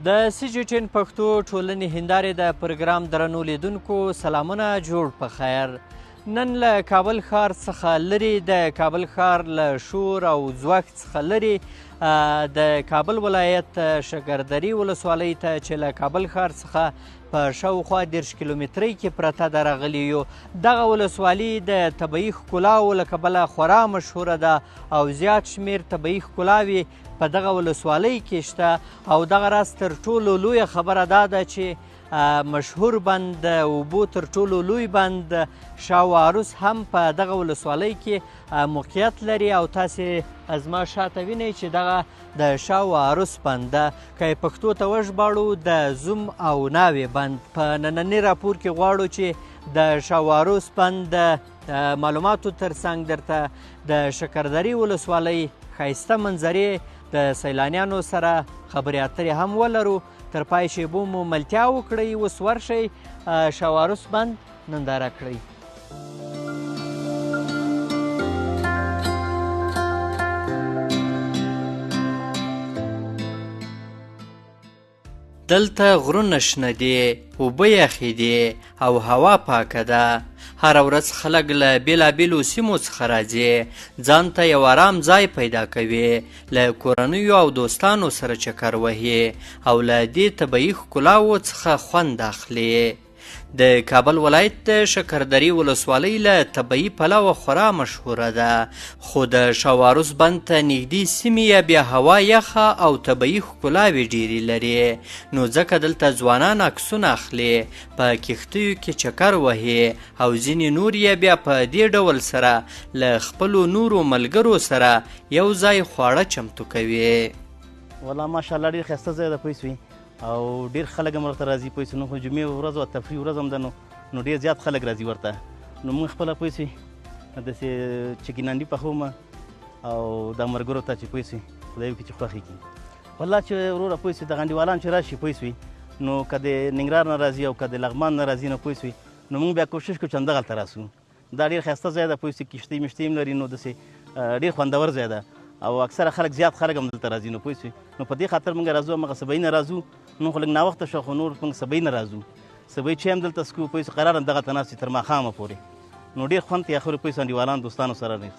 د سي جي ټین پښتو ټولنې هندارې د پروګرام درنو لیدونکو سلامونه، جوړ په خیر. نن له کابل ښار څخه لرې، د کابل ښار له شور او ځواک څخه لرې، د کابل ولایت شکردرې ولسوالۍ ته چې له کابل ښار څخه په شاوخوا 30 کیلومترۍ کې پرته ده راغلي یو. دغه ولسوالي د طبیعي ښکلاوو له کبله خورا مشهوره ده او زیات شمېر طبیعي ښکلاوې په دغه ولسوالۍ کې شته. او دغه راز تر ټولو لویه خبره دا ده چې مشهور بند، د اوبو تر ټولو لوی بند شاه و عروس هم په دغه ولسوالۍ کې موقعیت لري. او تاسې زما شاته وینئ چې دغه د شاه و عروس بند ده، که یې پښتو ته وژباړو د زوم او ناوې بند. په ننني راپور کې غواړو چې د شاه و عروس بند د معلوماتو ترڅنګ درته د شکردرې ولسوالۍ ښایسته منظرې د سیلانیانو سره خبرې اترې هم ولرو. تر پای شیبو مو ملتیا وکړئ. اوس ورشئ شاه و عروس بند ننداره کړئ. دلته غرونه شنه دي، اوبه یخې دي او هوا پاکه ده. هره ورځ خلک له بېلابېلو سیمو څخه راځي، ځان ته یو ارام ځای پیدا کوي، له کورنیو او دوستانو سره چکر وهي او له دې طبیعي ښکلاوو څخه خوند اخلي. د کابل ولایت د شکردرې ولسوالۍ له طبیعي پلوه خورا مشهوره ده، خو د شاه و عروس بند ته نږدې سیمې یې بیا هوا یخه او طبیعي ښکلاوې ډېرې لري، نو ځکه دلته ځوانان عکسونه اخلي، په کښتیو کې چکر وهي او ځینې نور یې بیا په دې ډول سره له خپلو نورو ملګرو سره یو ځای خواړه چمتو کوي. والله ماشاءالله ډېر ښایسته ځای ده پوه سوې، او ډېر خلک هم ورته راځي پوه سوې. نو خو جمعې ورځ او تفریح ورځ هم ده، نو ډېر زیات خلک راځي ورته. نو موږ خپله پوه سوې داسې چکینانډي پخوم او دا ملګرو ته چې پوه سوې خدای وکړي چې خوښ یې کړي. والله چې وروره پوه سوې دغه انډیوالان چې راشي پوه سوې، نو که د ننګرهار نه راځي او که د لغمان نه راځي نو پوه سوې، نو موږ بیا کوشش کوو چې همدغلته راسو. دا ډېر ښایسته ځای ده پوه سوې، کښتۍ مشتۍ هم لري، نو داسې ډېر خوندور ځای ده او اکثره خلک زیات خلک هم دلته راځي. نو پوه سوې، نو په دې خاطر موږ راځو، همغه سبعي نه راځو. نو خو لږ ناوخته شو، خو نور موږ سبعي نه راځو، سبعي چای هم دلته څکو پوه سوې، قرار هم دغلته ناست تر ماښامه پورې. نو ډېر خوند کوي اخر پوه سوې انډیوالان دوستانو سره نه.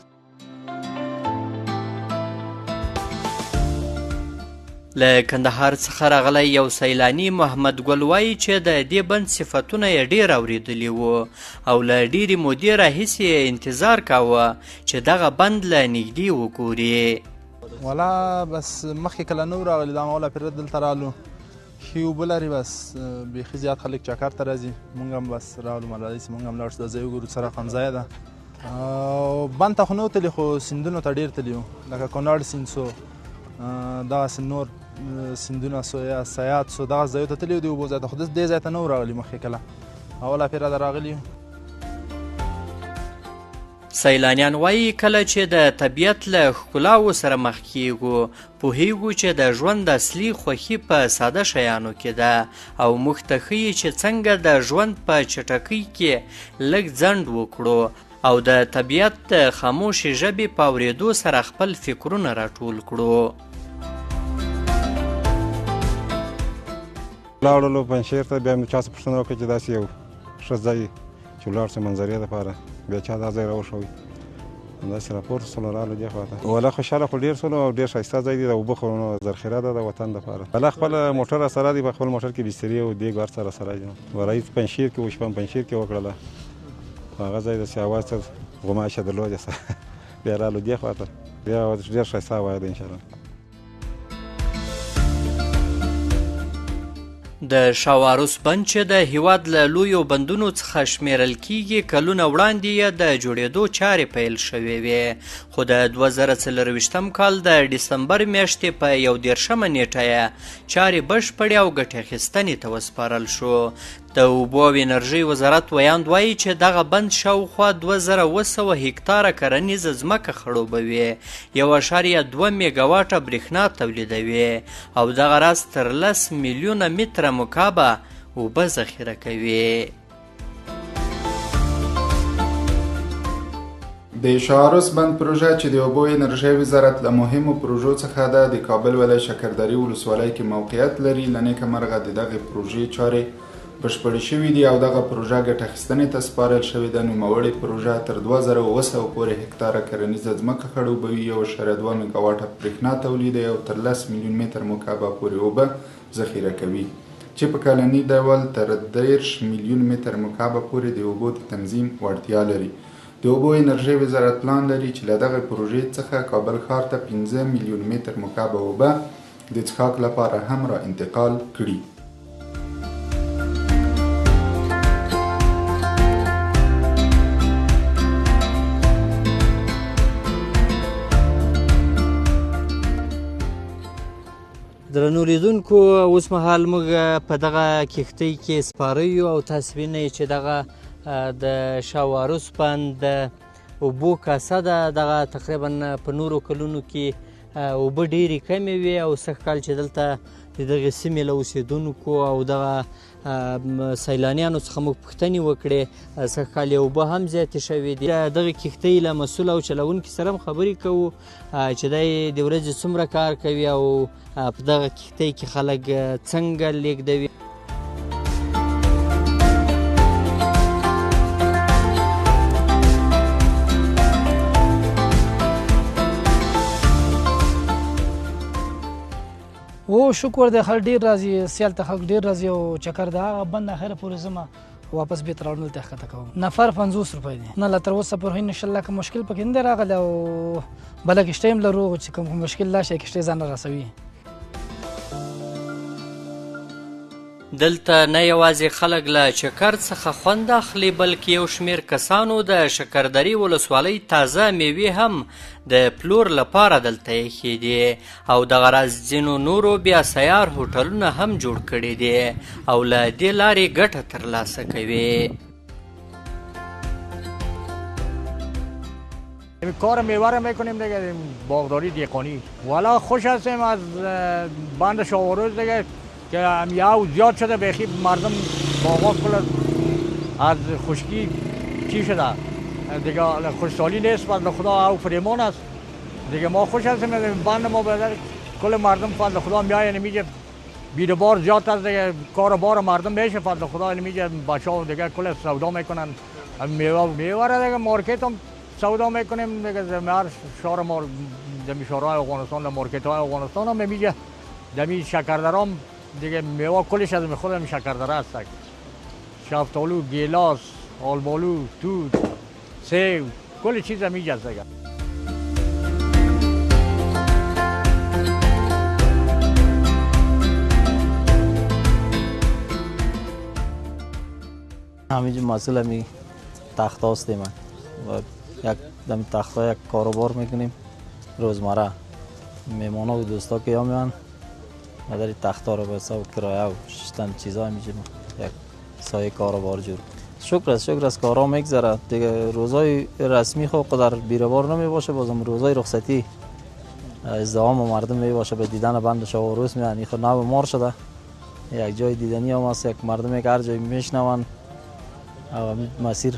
له کندهار څخه راغلی یو سیلاني محمد ګل وایي چې د دې بند صفتونه یې ډېر اورېدلي وو او له ډېرې مودې راهیسې یې انتظار کاوه چې دغه بند له نږدې وګوري. والا بس مخکې کله نه وو راغلي، دا اوله پېره دلته رالو، ښې اوبه لري، بس بیخي زیات خلک چکر ته راځي. موږ هم بس راغلو، مله چې موږ هم لاړ شو دا ځای وګورو څه رقم ځای ده. او بند ته خو نه وو تللي، خو سیندونو ته ډېر تللي وو، لکه کونړ سیند سو، دغسې نور سیندونه سو یا صیاد سو، دغه ځایو ته تللي وو د اوبو ځای ته، خو دې ځای ته نه وو راغلي مخکې کله، اوله پېره ده راغلي یو. سیلانیان وایي کله چې د طبیعت له ښکلاوو سره مخ کیږو، پوهیږو چې د ژوند اصلي خوښي په ساده شیانو کې ده او موږ ته ښیي چې څنګه د ژوند په چټکۍ کې لږ ځنډ وکړو او د طبیعت د خاموشې ژبې په اورېدو سره خپل فکرونه راټول کړو. لاړلو پنجشېر ته، بیا مې چا څه پوښتنه وکړه چې داسې یو ښه ځای چې ولاړ شو منظرې دپاره، بیا چا دا ځای راوښوی، همداسې راپورته شولو رالو دې خوا ته. والا خوشحاله خو ډېر شولو او ډېر ښایسته ځای دی، د اوبه خو نو ذخیره ده د وطن دپاره. والا خپل موټر راسره دی، په خپل موټر کې بسترې او دیګ هر څه راسره دي. ورایي پنجشېر کې و، شپه هم پنجشېر کې وکړله، خو هغه ځای داسې هوا څه غوماشه درلوده، بیا رالو دې خوا ته، بیا ډېر ښایسته هوا ده انشاءالله. د شاه و عروس بند چې د هیواد له لویو بندونو څخه شمیرل کیږي، کلونه وړاندې یې د جوړېدو چارې پیل شوې وې، خو د 2024 کال د ډسمبر میاشتې په 31 نیټه یې چارې بشپړې او ګټې اخیستنې ته وسپارل شو. د اوبو او انرژۍ وزارت ویاند وایي چې دغه بند شاوخوا 2700 هکتاره کرنیزه ځمکه خړوبوي، 1.2 میګاواټه برېښنا تولیدوي او دغه راز تر 10 میلیونه متره مکعبه اوبه ذخیره کوي. د شاه عروس بند پروژه چې د اوبو انرژۍ وزارت له مهمو پروژو څخه ده، د کابل ولایت شکردرې ولسوالۍ کې موقعیت لري. له نیکه مرغه د دغې پروژې چارې بشپړې شوې دي او دغه پروژه ګټه اخیستنې ته سپارل شوې ده. نوموړې پروژه تر 2700 پورې هکتاره کرنیزه ځمکه خړوبوي، 1.2 میګاواټه برېښنا تولیدوي او تر 10 میلیون متر مکعبه پورې اوبه ذخیره کوي، چې په کلني ډول تر 30 میلیون متر مکعبه پورې د اوبو د تنظیم وړتیا لري. د اوبو انرژۍ وزارت پلان لري چې له دغې پروژې څخه کابل ښار ته 5 میلیون متر مکعبه اوبه د څښاک لپاره هم را انتقال کړي. درنو لیدونکو، اوس مهال موږ په دغه کښتۍ کې سپاره یو او تاسو وینئ چې دغه د شاه عروس بند د اوبو کاسه ده. دغه تقریبا په نورو کلونو کې اوبه ډېرې کمې وې او سږ کال چې دلته د دغې سیمې له اوسېدونکو او دغه سیلانیانو څخه موږ پوښتنې وکړې، سږ کال یې اوبه هم زیاتې شوې دي. دغې کښتۍ له مسؤل او چلوونکي سره هم خبرې کوو چې دی د ورځې څومره کار کوي او په دغه کښتۍ کې خلک څنګه لیږدوي. او شکر دی، خلک ډېر راځي، سیل ته خلک ډېر راځي او چکر د هغه بند اخره پورې ځم، واپس بیرته راوړم، دلته ښکته کوم. نفر 50 روپۍ دی. نه لا تر اوسه پورې انشاءالله کوم مشکل پکې نه دی راغلی او بله کښتۍ هم لرو چې کوم مشکل راشي کښتۍ ځان رسوي. دلته نه یوازې خلک له چکر څخه خوند اخلي، بلکې یو شمېر کسانو د شکردرې ولسوالۍ تازه میوې هم د پلور لپاره دلته ایښې دي او دغه راز ځینو نورو بیا سیار هوټلونه هم جوړ کړي دي او له دې لارې ګټه ترلاسه کوي. کار میوه رو میکنیم دیگه، باغداری دهقانی. والا خوش هستیم از بند شاه عروس دیگه که یو زیاد شده، بخی مردم باغا کل از خشکی چی شده دیگه، خوشحالی نیست. فضل خدا او فریمان است دیگه، ما خوش هستیم. بند ما بدر کل مردم فضل خدا میاین میگه بیربار زیاد است دیگه، کار بار مردم میشه فضل خدا میگه. بچه‌ها دیگه کل سودا میکنن، میوه را دیگه مارکت هم سودا میکنیم دیگه. هر شهر ما دمی شهرهای افغانستان، مارکت های افغانستان هم میگه دمی شکردرام دیگه میوه کلش از خودم شکردره است. شفتالو، گیلاس، آلبالو، توت، سیب، کل چیز میگه دیگه. همینجور مسئول همی تخت هستیم و یک دمی تخت ها یک کاروبار میکنیم روزمره. میمانا و دوستا که یا میان و در تخت ها رو به حساب کرایه و ششتن چیزها میشه یک سایه کاروبار جور. شکر است کارا میگذره دیگه. روزای رسمی خب قدر بیروبار نمی باشه، بازم روزای رخصتی ازدحام و مردم می باشه، به دیدن بند شاه عروس میان. این خود نو مار شده، یک جای دیدنی هم هست، یک مردم که هر جای میشنون مسیر